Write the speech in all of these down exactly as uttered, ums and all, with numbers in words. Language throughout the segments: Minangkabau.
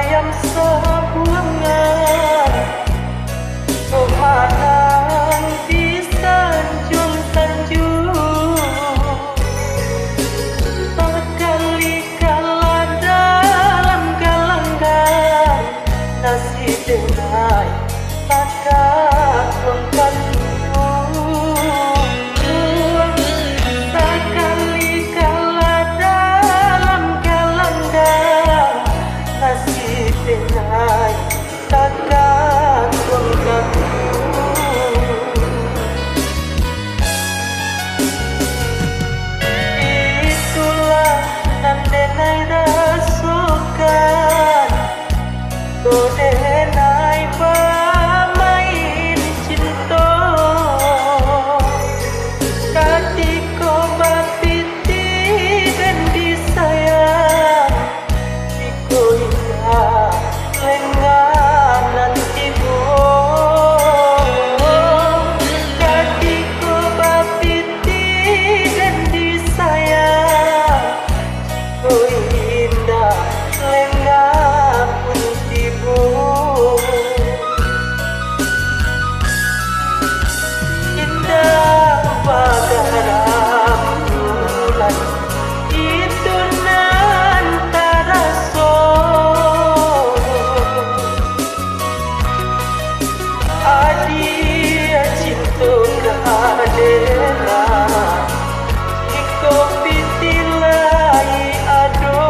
Ayam sabuangan, oh, anang disanjung-sanjung. Sakali kalah dalam galanggang, nasi denai takatuang-katuang. Sakali kalah dalam galanggang, nasi denai takatuang-katuang. Itulah nan denai rasokan, ko denai bamain cinto. Katiko bapitih den disayang, jiko indak lengah nan tibo. Katiko bapitih den disayang, jiko indak lengah pun tibo. Indak bagarang bulan, itu nan taraso. Adia cinto ka dena, iko pitih lai ado.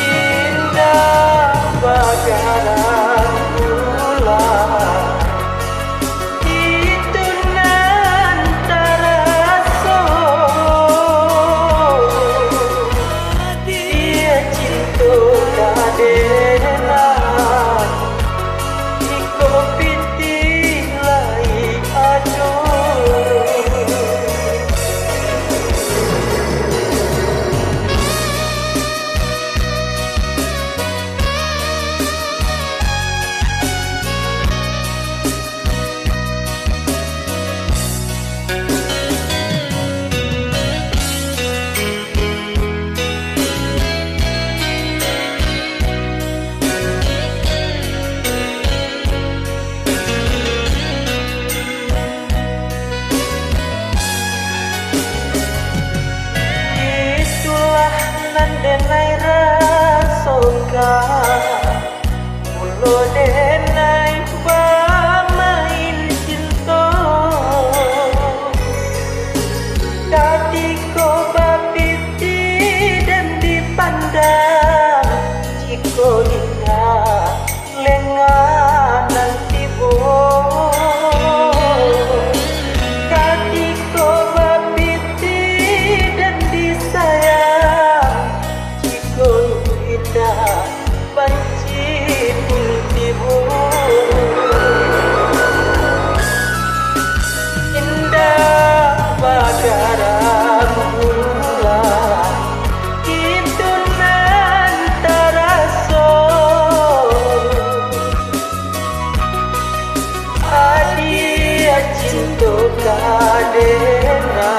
Indak bagarang bulan, itu nan taraso. Adia cinto ka dena, iko pitih lai ado. Itulah nan denai rasokan, mulo denai bamain cinto. Katiko bapitih den dipandang, jiko indak lengah nan tibo. Katiko bapitih den disayang, jiko indak banci pun tibo. Indak bagarang bulan, itu nan taraso. Adia cinto ka dena,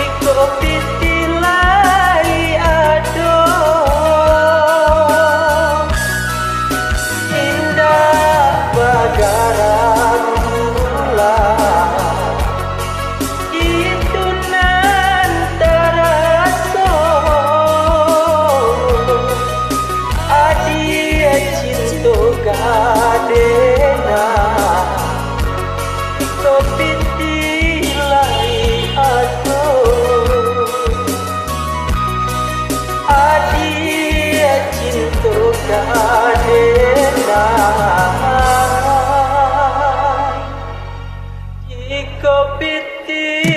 iko pitih lai ado. Indak bagarang bulan, itu nan taraso. Adia cinto ka dena, iko pitih lai ado. Adia cinto ka dena, iko pitih